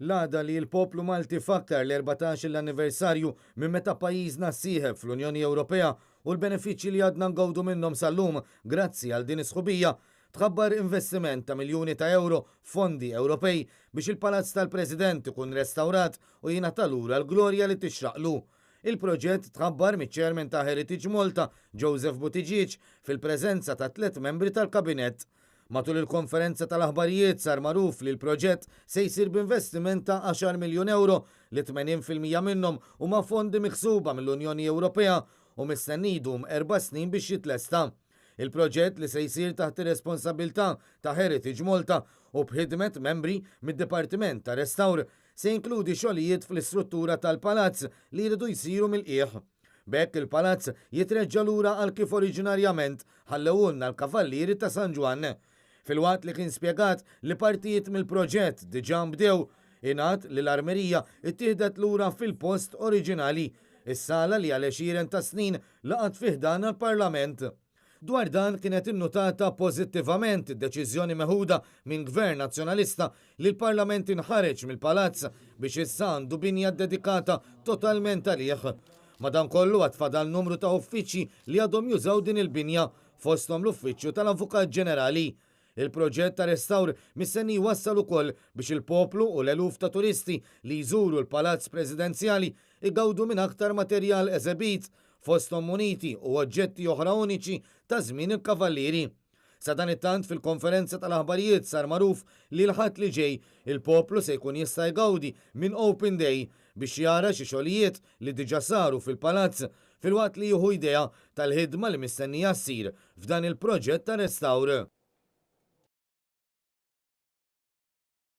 L-għada li l-poplu Malti fakkar l-14-il anniversarju minn meta pajjiżna ssieħeb fl-Unjoni Ewropea u l-benefiċċji li għadna ngawdu minnhom sal-lum grazzi għal din is-sħubija, tħabbar investiment ta' miljuni ta' ewro f'fondi Ewropej biex il-Palazz tal-President ikun restawrat u jingħata lura l-glorja li tixraqlu. Il-proġett tħabbar miċ-Chairman ta' Heritage Malta, Joseph Buttigieg, fil-preżenza ta' tliet membri tal-Kabinett. Matul il-konferenza tal-aħbarijiet sar magħruf li l-proġett se jsir b'investiment ta' għaxar miljun ewro li 80% minnhom huma fondi miksuba mill-Unjoni Ewropea u mistenni jdum erba' snin biex jitlesta. Il-proġett li se jsir taħt ir-responsabbiltà ta' Heritage Malta u b'ħidmet membri mid-Dipartiment ta' Restawr se jinkludi xogħlijiet fl-istruttura tal-palazz li jridu jsiru mill-qiegħ. B'hekk il-palazz jitreġġa' lura għal kif oriġinarjament ħallewhulna l-Kavallieri ta' San Ġwann. Filwaqt li kien spjegat li partijiet mill-proġett diġà nbdew, ingħad li l-armerija ttieħdet lura fil-post oriġinali, is-sala li għal għexieren ta' snin laqgħet fi ħdanha l-Parlament. Dwar dan kienet innutata pożittivament id-deċiżjoni meħuda minn Gvern Nazzjonalista li l-Parlament inħareġ mill-Palazz biex issa għandu binja ddedikata totalment għalih. Madankollu għad fadal numru ta' uffiċċji li għadhom jużaw din il-binja, fosthom l-Uffiċċju tal-Avukat Ġenerali. Il-proġett ta' restawr mistenni jwassal ukoll biex il-poplu u l-eluf ta' turisti li jżuru l-Palazz Presidenzjali jgawdu minn aktar materjal esebit, fosthom muniti u oġġetti oħra uniċi ta' żmien il-Kavallieri. Sadanittant fil-konferenza tal-aħbarijiet sar magħruf li l-Ħadd li ġej il-poplu se jkun jista' jgawdi minn Open Day biex jara xi xogħlijiet li diġà saru fil-Palazz filwaqt li jieħu idea tal-ħidma li mistennija ssir f'dan il-proġett ta' restawr.